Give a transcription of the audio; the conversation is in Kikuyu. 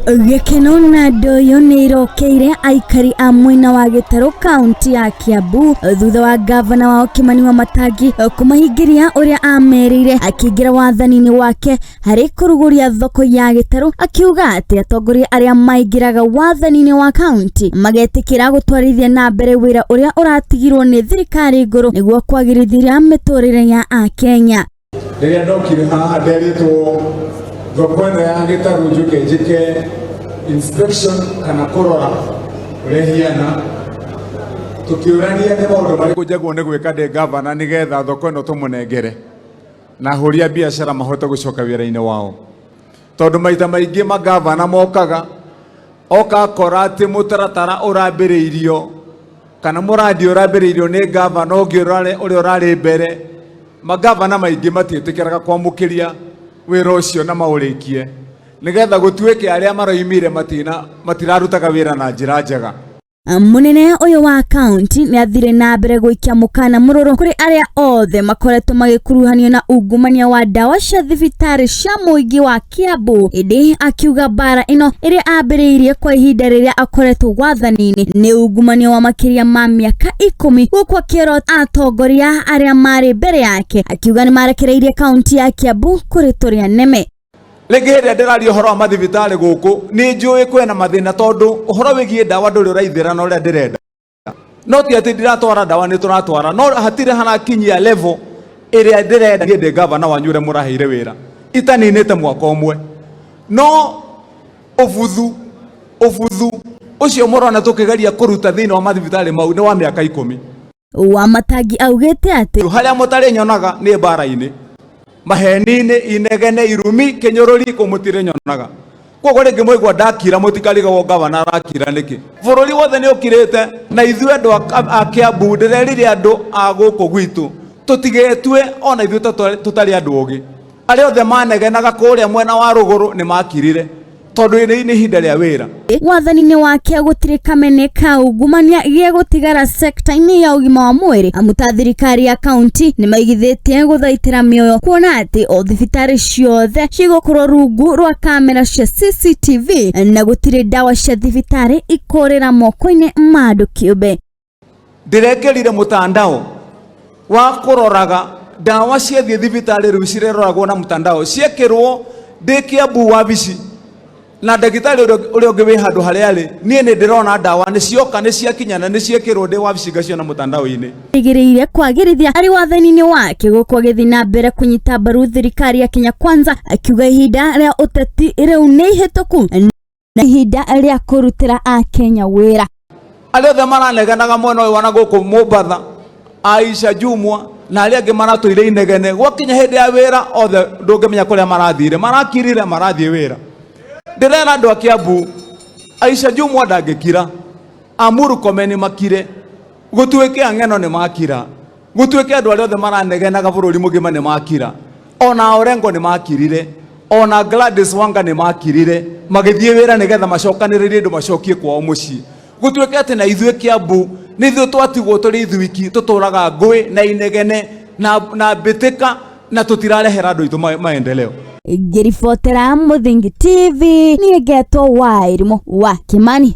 Gĩkeno na ndoyo nĩ irokeire aikari a mwena wa Gĩtarũ kaunti ya Kiambu thutha wa gavana wao Kimani Wamatangi kũmahingĩria ũrĩa amerĩire akĩingĩra wathani-inĩ wake harĩ kũrugũria thoko ya Gĩtarũ, akiuga atĩ atongoria arĩa maingĩraga wathani-inĩ wa kaunti magetĩkĩra gũtwarithia na mbere wĩra ũrĩa ũratigirwo nĩ thirikari ngũrũ nĩguo kwagĩrithia mĩtũrĩre ya Akenya. Rĩrĩa ndokire haha nderitwo thoko ĩno ya Gĩtarũ njũke njĩke inspection kana kũrora ũrĩa ĩhiana, tũkĩũrania nĩ maũndũ marĩkũ njagwo nĩ gwĩka ndĩ gavana nĩgetha thoko ĩno tũmũnengere na ahũri a biacara mahote gũcoka wĩra-inĩ wao, tondũ maita maingĩ magavana mokaga oka akora atĩ mũtaratara ũrambĩrĩirio kana mũrandi ũrambĩrĩirio nĩ gavana ũngĩ ũrĩa ũrarĩ mbere. Magavana maingĩ matiĩtĩkĩraga kwamũkĩria wĩra ũcio na maũrĩkie nĩgetha gũtuĩke arĩa maroimire matirarutaga wĩra na njĩra njega. Mũnene ũyũ wa kaunti nĩ athire na mbere gũikia mũkana mũrũrũ kũrĩ arĩa othe makoretwo magĩkuruhanio na ungumania wa ndawa cia thibitarĩ cia mũingĩ wa Kiambu, ĩndĩ akiuga mbara ĩno ĩrĩa ambĩrĩirie kwa ihinda rĩrĩa akoretwo wathani-inĩ nĩ ungumania wa makĩria ma mĩaka 10, gũkũ akĩorota atongoria arĩa marĩ mbere yake akiuga nĩ marekereirie kaunti ya Kiambu kũrĩ tũrĩa neme. Rĩngĩ hĩndĩ ĩrĩa ndĩraria ũhoro wa mathibitarĩ gũkũ nĩ njũĩ kwĩna mathĩna, tondũ ũhoro wĩgiĩ ndawa ndũrĩ ũraithĩra na ũrĩa ndĩrenda. No ti atĩ ndiratwara ndawa, nĩ tũratwara, no hatirĩ harakinyia level ĩrĩa ndĩrenda niĩ ndĩ gavana wanyu ũrĩa mũraheire wĩra itaninĩte mwaka ũmwe. No ũbuthu ũcio mũrona tũkĩgeria kũruta thĩinĩ wa mathibitarĩ mau nĩ wa mĩaka 10. Wamatangi augĩte atĩ harĩa mũtarĩ nyonaga nĩ mbara-inĩ, maheni-inĩ, inegene, irumi, kĩnyũrũri, kũu mũtirĩ nyonaga. Koguo rĩngĩ mwaigua ndakira mũtikarigagwo gavana arakira nĩkĩ. Bũrũri wothe nĩ ũkirĩte, na ithuĩ andũ a Kiambu ndĩrerire andũ a gũkũ gwitũ tũtigetue ona ithuĩ tũtarĩ andũ ogĩ. Arĩa othe manegenaga kũrĩa mwena wa rũgũrũ nĩ makirire, tondũ nĩ ihinda rĩa wĩra. Wathani-inĩ wake gũtirĩ kamene ka ungumania gĩgũtigara sekta-inĩ ya ũgima wa mwĩrĩ, amu ta thirikari ya kaunti nĩ maigithĩtie gũthaitĩra mĩoyo, kuona atĩ o thibitarĩ ciothe cigũkorwo rungu rwa kamera cia CCTV na gũtirĩ ndawa cia thibitarĩ ikũrĩra moko-inĩ ma andũ kĩũmbe. Ndĩrekĩrire mtandao wa kũroraga ndawa ciathiĩ thibitarĩ, rĩu cireroragwo na mtandao, ciekĩrwo ndĩ Kiambu wabici na ndagĩtarĩ ũrĩa ũngĩ wĩ handũ harĩa arĩ, niĩ nĩ ndĩrona ndawa nĩ cioka, nĩ ciakinya na nĩ ciekĩrwo ndĩ wabici ngaciona mtandao-inĩ. Ĩgĩrĩire kwagĩrithia arĩ wathani-inĩ wake gũkũ agĩthiĩ na mbere kũnyita mbaru thirikari ya Kenya Kwanza, akiuga ihinda rĩa ũteti rĩu nĩ ihĩtũku na ihinda rĩa kũrutĩra Akenya wĩra. Arĩa othe maranegenaga mwena ũyũ wana gũkũ Mombatha, Aisha Jumwa na arĩa angĩ maratũire inegene, gwakinya hĩndĩ ya wĩra othe ndũngĩmenya kũrĩa marathire, marakirire marathiĩ wĩra. Ndĩrera andũ a Kiambu, Aisha Jumwa ndangĩkira, Amurkomen makire, gũtuĩke ang'eno nĩ makira, gũtuĩke andũ arĩa othe maranegenaga bũrũri mũgima nĩ makira, ona Orengo nĩ makirire, ona Gladys Wanga nĩ makirire, magĩthiĩ wĩra nĩgetha macokanĩrĩrie indo macokie kwao mũciĩ. Gũtuĩke atĩ na ithuĩ Kiambu nĩ ithuĩ twatigwo tũrĩ ithuiki, tũtũraga ngũĩ na inegene na mbĩtĩka na tũtirarehera andũ aitũ maendeleo. Ngĩribotera Mũthingi TV, niĩ ngetwo Wairimũ wa Kimani.